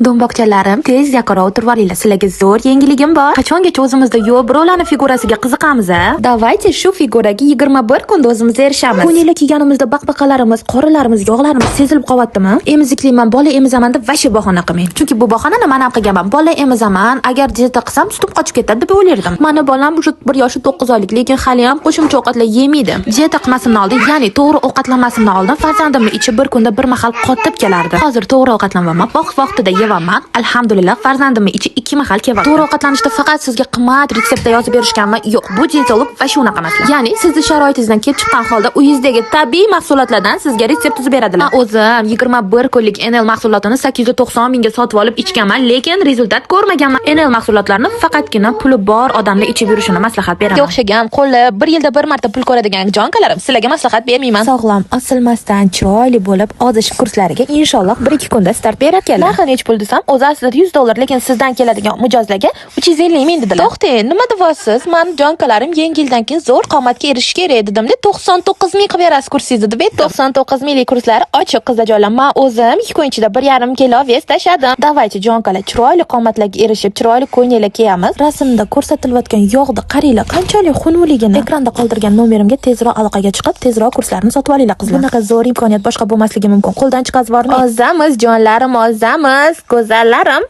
Do'mboqchalarim, tez yaqinroq o'tirib olinglar. Sizlarga zo'r yangiligim bor. Qachongacha o'zimizda yo'q birovlarni figurasiga qiziqamiz, a? Давайте shu figuraga 21 kunda o'zimiz erishamiz. Ko'ylaklar kiyganimizda baqbaqalarimiz, qorinlarimiz, yog'larimiz sezilib qolyaptimi? Emizikliman, bola emizaman deb вообще bahona qilmang. Chunki bu bahonani man ham qilganman. Bola emizaman, agar dieta qilsam, sutim qochib ketadi deb o'ylardim. Mani bolam уже 1 yoshi 9 oylik, lekin hali ham qo'shimcha ovqatlar yemaydi. Dieta qilmasimdan oldin, ya'ni to'g'ri ovqatlanmasimdan oldin farzandimni ichi bir kunda bir mahal qotib kelardi. Hozir to'g'ri ovqatlanyapman, vaqt vaqtida yeyapman. Alhamdulillah, farzandimni ichi ikki mahal kelyapti. To'g'ri ovqatlanishda faqat sizga qimmat retseptda yozib berishganmi? Yo'q, bu dietolog va shu unaqa emaslar. Ya'ni sizni sharoitingizdan kelib chiqqan holda uyingizdagi tabiiy mahsulotlardan sizga retsept tuzib beradilar. Man o'zim 21 kunlik NL mahsulotini 890 mingga sotib olib ichganman, lekin результат ko'rmaganman. NL mahsulotlarini faqatgina puli bor odamlar ichib yurishini maslahat beraman. O'xshagan qo'li bir yilda bir marta pul ko'radigan jonkalarim, sizlarga maslahat bermayman. Sog'lom, osilmasdan chiroyli bo'lib ozish kurslariga inshaalloh 1-2 kunda start berar ekanlar. Narxi nechi pul desam, o'zi aslida 100 dollar, lekin sizdan keladigan mijozlarga 350 ming dedilar. To'xtang, nima deyapsiz? Man jonkalarim yangi yildan keyin zo'r qomatga erishish kerak dedimda, 99 ming qilib berasiz kursingizni deb aytdim. 99 minglik kurslar ochiq, qizlarjonlar. Man o'zim 2 kun ichida 1,5 kilo вес tashladim. Давайте, jonkalar, chiroyli qomatlarga erishib, chiroyli ko'ylaklar kiyamiz. Rasmda ko'rsatilayotgan yog'ni qaranglar, qanchalik xunukligini. Ekranda qoldirgan nomerimga tezroq aloqaga chiqib, tezroq kurslarni sotib olinglar, qizlar. Bunaqa zo'r imkoniyat boshqa bo'lmasligi mumkin. Qo'ldan chiqazib yubormang. Ozamiz, jonlarim, ozamiz, go'zallarim.